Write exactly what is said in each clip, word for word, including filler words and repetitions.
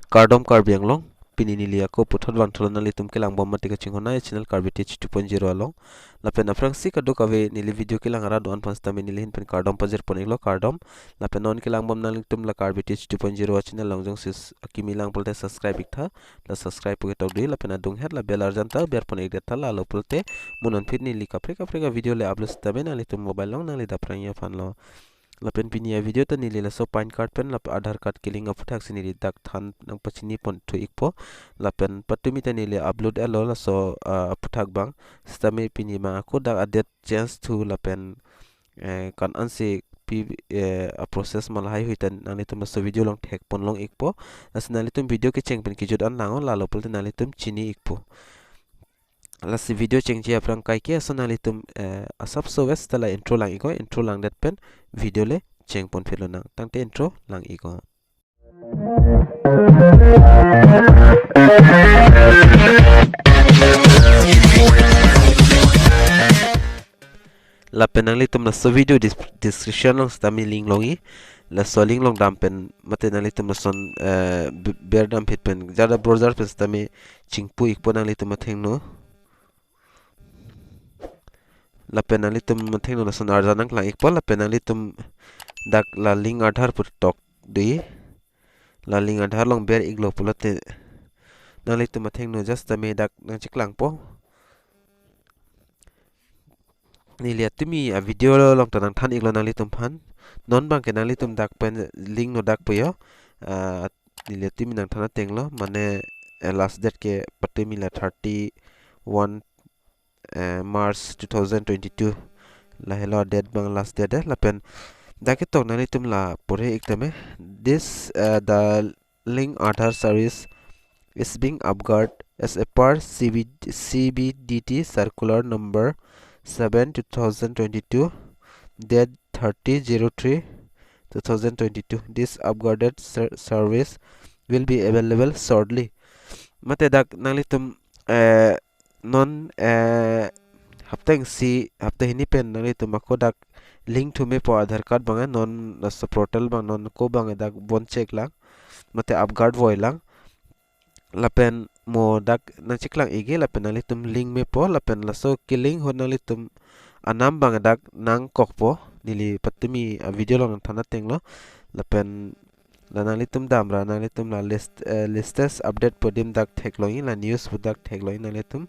Kardom Karbi Anglong, pini neli ako puthot vangthulo nanglitum kelangbom mate kachinghon-ai channel Karbi Teach two point zero along. Lapen aphrangsi kadokave neli video kelang arat do-an aphan sitame neli ahin pen kardom pajirpon iklo, kardom. Lapen non kelangbom nanglitum la Karbi Teach two point zero a channel along jongsi s-, akimi lang pulote subscribe iktha, la subscribe pu ketok dei, lapen adunghet la bell arjan ta berpon ikdet tha, lalo pulote mo non aphi neli kaprek kaprek a video le upload sitame nanglitum mobile along nangli dapprang aphanlo. Lapen pini a video ta neli laso PAN card pen lapen Aadhaar card kelink aphuthak si neli dak than nangpachini pon thu ikpo. Lapen patumi ta neli upload etlo laso, ah, aphuthak abang. Sitame pini abang ako dak a-date change thu lapen, eh, kan ansi pi, eh, a-process ma lahai hui ta nanglitum laso video along thekpon long ikpo. Lasi nanglitum video kecheng pen kejut an lang-o, lalo pulote nanglitum chini ikpo. Lasi video chengji aphrang kaike ason nanglitum, eh, asapso ves ta la intro lang iknon, intro langdet pen video le chengpon philo nang. Tangte intro lang iknon. Lapen nanglitum laso video dis-, description along sitame link longji. Laso link along dam pen mate nanglitum lason, eh, b-, ber dam phit pen jada browser pen sitame chingpu ikpo nanglitum athengno. Lapen nanglitum athengno lason arjan nangklang ikpo, lapen nanglitum dak la link Aadhaar pu tok dei. La link Aadhaar along ber iklo pulote nanglitum athengno just tame dak nangcheklangpo. Neli atumi a video along ta nangthan iklo nanglitum aphan. Non abangke nanglitum dak pen link no dak po jo. Ah, neli atumi nangthan atenglo, mane, eh, last date ke patumi la thirty-one, eh, March two thousand twenty-two. Lahelo date abang last date, eh, lapen dak ketok nanglitum la pore iktame. This, eh, the link Aadhaar service is being upgraded as a per C B, C B D T circular number seven two thousand twenty-two, date thirty zero three two thousand twenty-two. This upgraded ser-, service will be available shortly. Mate dak nanglitum, eh, non, eh, hapta isi, hapta hini pen nanglitum ako dak link thu mepo Aadhaar card abang, eh, non laso portal abang non ako abang, eh, dak bon cheklang mate upgrade voilang. Lapen mo dak nangcheklang ikji lapen nanglitum link mepo lapen laso kelink ahut nanglitum anam abang dak nangkokpo. Neli patumi a video along nangthan atenglo. Lapen la nanglitum damra nanglitum la list, eh, latest update pu adim dak theklongji, la news pu dak theklongji nanglitum.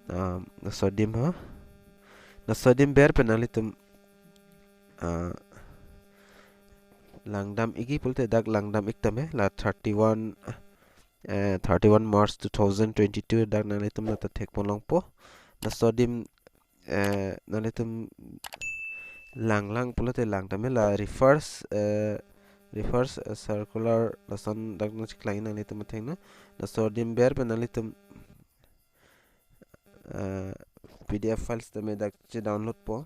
Ah, laso adim ha. Laso adim ber pen nanglitum, ah, langdam ikji pulote dak langdam iktame, la thirty-one, eh, thirty-one March two thousand twenty-two dak nanglitum la ta thekpon longpo. Laso adim, eh, nanglitum langlang pulote langtame, la refers, eh, refers, eh, circular lason dak nangcheklangji nanglitum athengno. Laso adim ber pen nanglitum, eh, P D F files tame dak che download po.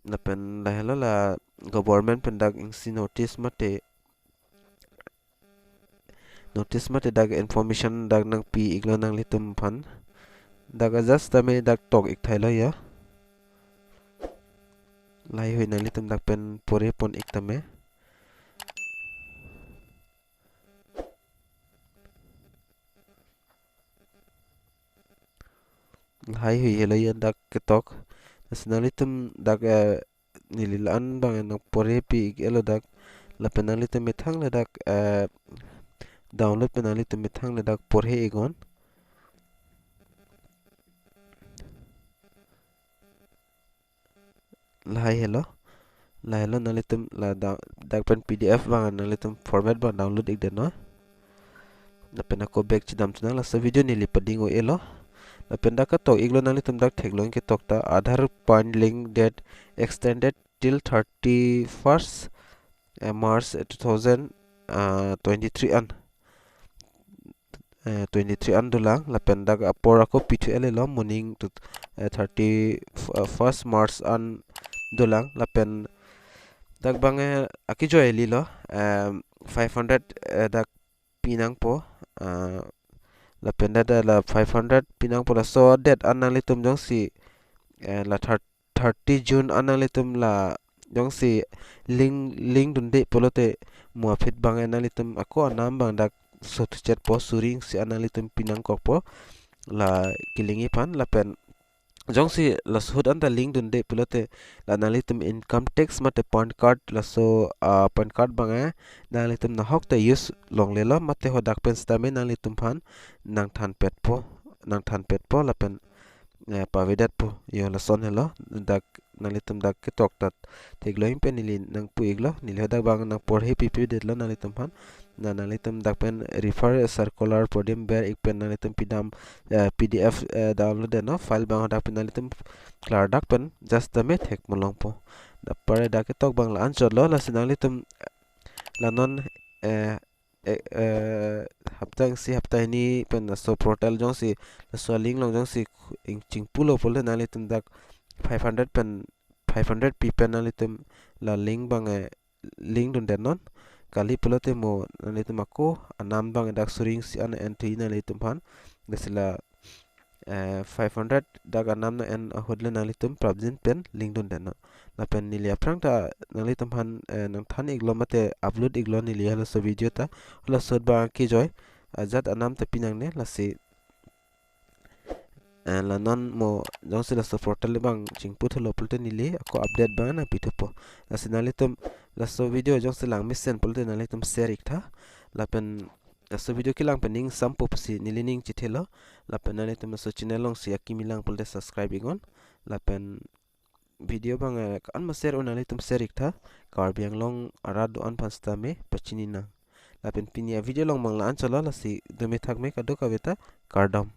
Lapen lahelo la government pen dak isi notice mate, notice mate dak information dak nangpi iklo nanglitum aphan. Dak a just tame dak tok ikthailo jo. Lahai hui nanglitum dak pen pore pon iktame. Lahai hui helo jo dak ketok. Lasi nanglitum dak, eh, neli la-an abang nangpore pi ik-etlo dak. Lapen nanglitum methang le dak, eh, download pen nanglitum methang le dak pore iknon. Lahai helo. Lahelo nanglitum la da-, dak pen P D F abang nanglitum format abang download ikdet non. Lapen ako back chedam chunang, laso video neli pading-o-etlo. Lapen dak ketok iklo nanglitum dak theklong ketok ta Aadhaar PAN link date extended till thirty-first, eh, March, eh, two thousand, ah, twenty-three an. Eh, twenty-three an dolang, lapen dak apor ako pithu-et-etlo, moning to, eh, thirty, eh, first March an dolang, lapen dak abang, eh, akejoi lilo, em, five hundred, eh, dak pinangpo, ah, lapen dak la five hundred pinangpo, laso date an nanglitum jongsi, eh, la thir-, thirty June an nanglitum la jongsi link, link dunde pulote mo aphi abang nanglitum ako anam abang dak so thuchet po, suri isi an nanglitum pinangkokpo la kelingji aphan. Lapen jongsi laso ahut anta link dunde pulote la nanglitum income tax mate PAN card, laso, ah, PAN card abang nanglitum nahok ta use longlelo mate hadak pen sitame nanglitum aphan nangthanpetpo, nangthanpetpo lapen, eh, pavedetpo. Yo, lason helo, dak nanglitum dak ketok ta theklong pen neli nangpu-iklo, neli hadak abang nangporhe pipi detlo nanglitum aphan. Na nanglitum dak pen refer circular pudam ber-ik pen nanglitum pidam, eh, P D F, eh, download detnon, file abang hadak pen nanglitum klardak pen just ta methek malongpo. Dak pare dak ketok abang la-anchotlo, lasi nanglitum la non, eh, eh, eh, hapta isi hapta hini pen laso portal jongsi, laso link along jongsi ing chingpulo pulote nanglitum dak five hundred pen, five hundred pi pen nanglitum la link abang, eh, link dundetnon. Kali pulote mo nanglitum ako anam abang dak suri isi an entry nanglitum aphan. Lasi la, eh, five hundred dak anam nang-en ahut le nanglitum prapjin pen link dundetnon. Lapen neli aphrang ta nanglitum aphan, eh, nangthan-iklo mate upload-iklo neli halaso video ta. Halaso ahut abang kejoi ajat anam ta pinangne, lasi, eh, la non mo jongsi laso portal abang chingputhulo pulote neli ako update abang nangpithupo. Lasi nanglitum laso video jongsi langmesen pulote nanglitum share-iktha. Lapen laso video kelang pen ning sampo pusi neli ning chethelo. Lapen nanglitum laso channel alongsi akimi lang pulote subscribe-iknon. Lapen video abang, eh, ko-an ma share un nanglitum share-iktha. Karbi Anglong arat do-an aphan sitame pachini nang. Lapen pini avideo along abang la-anchotlo, lasi dome thakme kadokave ta, kardom.